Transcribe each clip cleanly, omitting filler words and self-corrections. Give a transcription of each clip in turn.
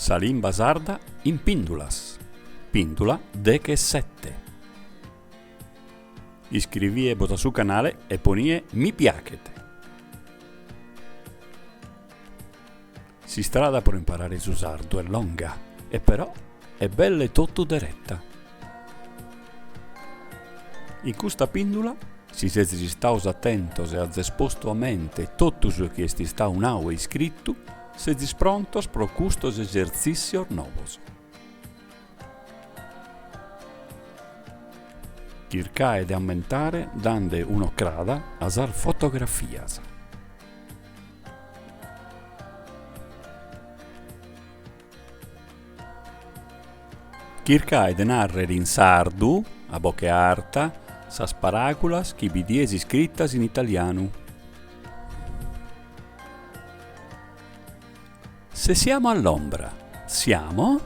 Sa limba sarda in pìndulas. Pìndula dechesete. Iscrivie bos a su canale e ponie mi piaghet. S'istrada pro imparare su sardu est longa e però est bella e totu dereta. In custa pìndula, si sezis istaos atentos e azes postu a mente totu su chi est istau nau e iscritu, sezis prontos pro custos esertzìssios nobos. Chircae de ammentare dande un'ocrada a sas fotografias. Chircae de nàrrere in sardu, a boche arta, sas paràgulas chi bidies iscritas in italianu. Se siamo all'ombra, siamo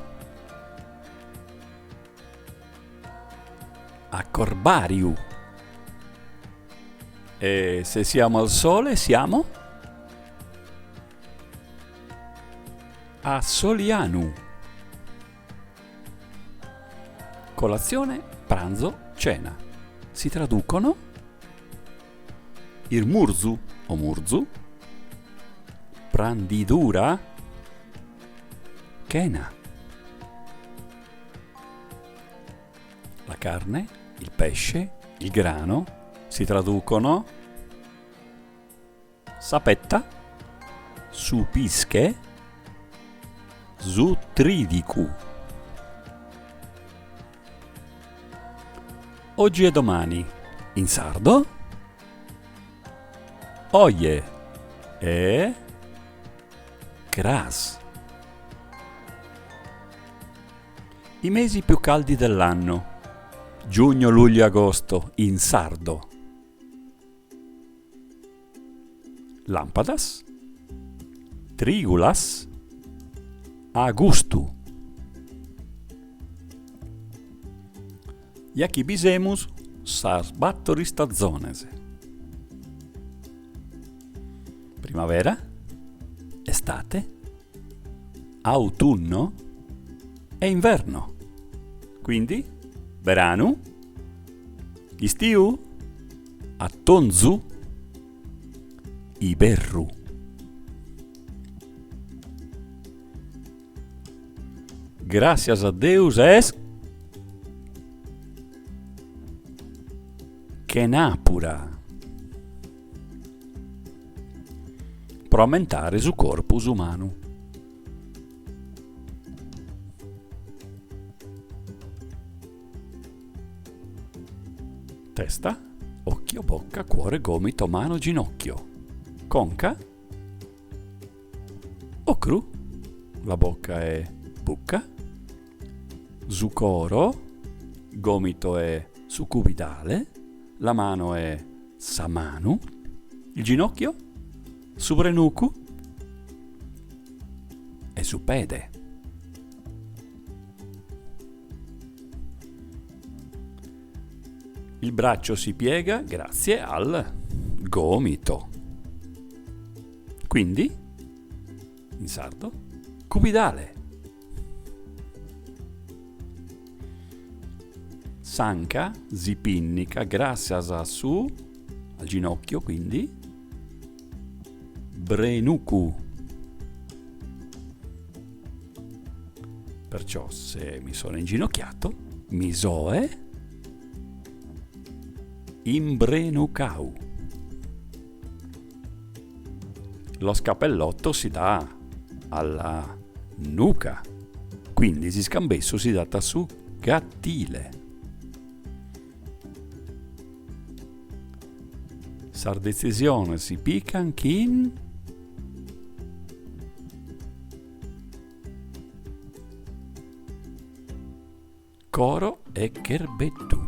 a corbariu. E se siamo al sole, siamo a solianu. Colazione, pranzo, cena. Si traducono irmurzu o murzu, prandidura, chena. La carne, il pesce, il grano si traducono sa petta, su pische, su tridicu. Oggi e domani, in sardo? Oje e cras. I mesi più caldi dell'anno, giugno, luglio e agosto, in sardo. Làmpadas, trìgulas, agustu. Ja chi bi semus, sas battor istazones. Primavera, estate, autunno e inverno. Quindi, beranu, istiu, Atonzu, iberru. Gràssias a Deus est chenàpura. Pro ammentare su corpus umanu. Testa, occhio, bocca, cuore, gomito, mano, ginocchio. Conca, ocru, la bocca è bucca, su coro, gomito è su cubidale, la mano è sa manu, il ginocchio, su brenucu e su pede. Il braccio si piega grazie al gomito. Quindi, in sardo, cubidale. S'anca si pinnica gràssias a su, al ginocchio, quindi, brenucu. Perciò se mi sono inginocchiato, mi soe imbrenucau. Lo scappellotto si dà alla nuca, quindi s'iscambessu si dat a su gattile. Sas detzisiones si pican chin Coro e cherbeddu.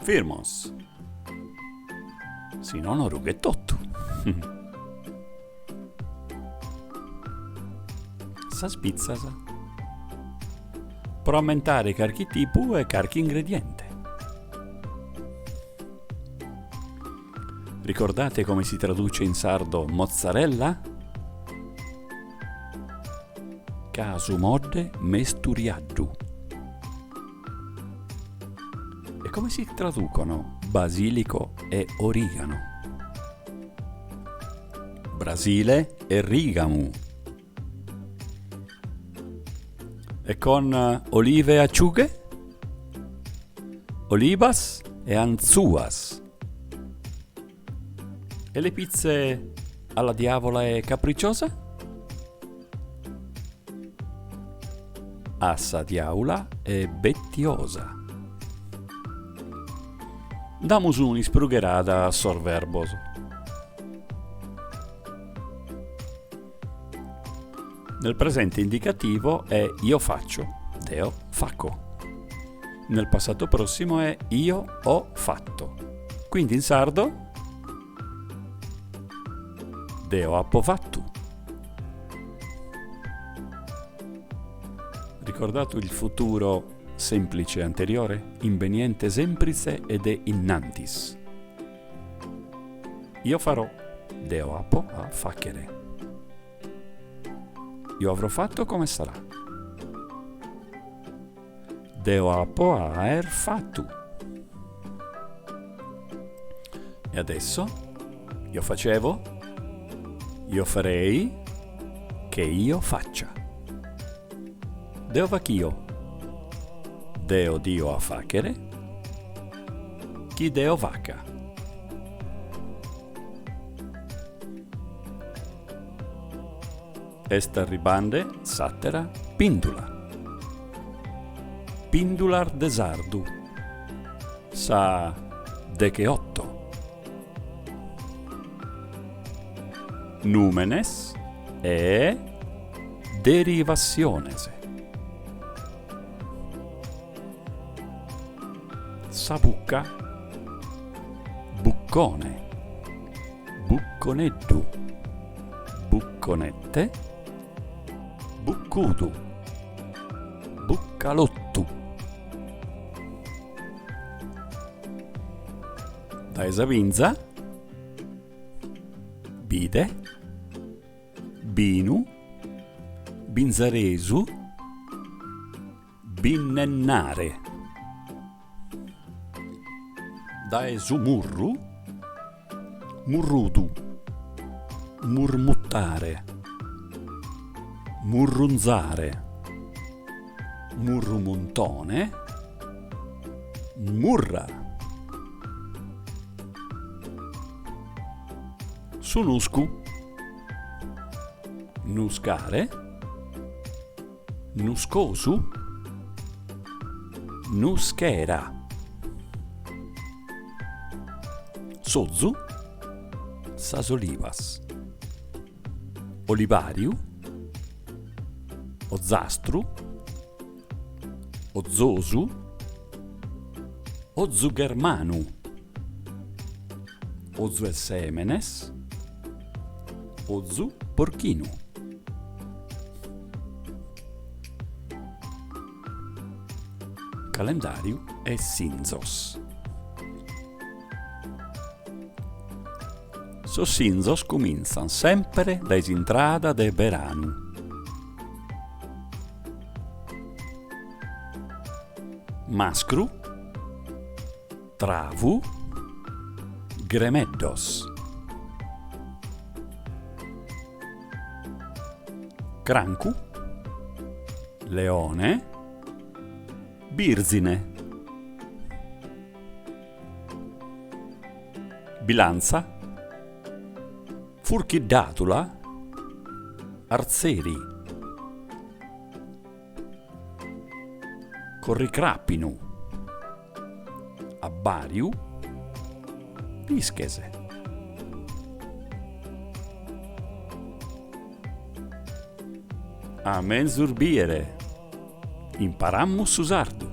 Firmos. Si nono rughet totu. Sas pitzas. Pro ammentare carchi tipu e carchi ingrediente. Ricordate come si traduce in sardo mozzarella? Casu modde mesturiaddu. E come si traducono basilico e origano? Brasile e rigamu. E con olive e acciughe? Olibas e antzuas. E le pizze alla diavola e capricciosa? A sa diaula e bettiosa. Damus un'isprugherada a sos verbos. Nel presente indicativo è io faccio, deo faco. Nel passato prossimo è io ho fatto. Quindi in sardo deo apo fattu. Ricordate il futuro semplice anteriore, imbeniente sempritze e de innantis. Io farò, deo apo a fachere. Io avrò fatto come sarà. Deo apo a aer fatu. E adesso io facevo, io farei, che io faccia. Deo fachio. Deo dio a fachere. Chi deo faca. Est arribande s'àtera pìndula. Pìndulas de sardu. Sa decheoto. Nùmenes e derivassiones. Sa bucca, buccone, bucconeddu, bucconette, buccudu, buccalottu. Dae sa binza, bide, binu, binzaresu, Binnennare. Dae su murru, murrudu, murmuttare, murrunzare, murrumuntone, murra. Su nuscu, nuscare. Nuscosu, nuschera. S'ozu, sas olivas. Olivariu, ozastru, ozosu, ozu ghermanu, ozu 'e sèmenes, ozu porchinu. Calendàriu e sinzos. Sos sinzos cumintzan semper dae s'intrada de beranu. Mascru, travu, gremeddos. Crancu, leone, bìrzine. Bilantza, furchiddatula, artzeri. Corricràpinu, abbàriu, pisches. A menzus bìere! Imparamus su sardu!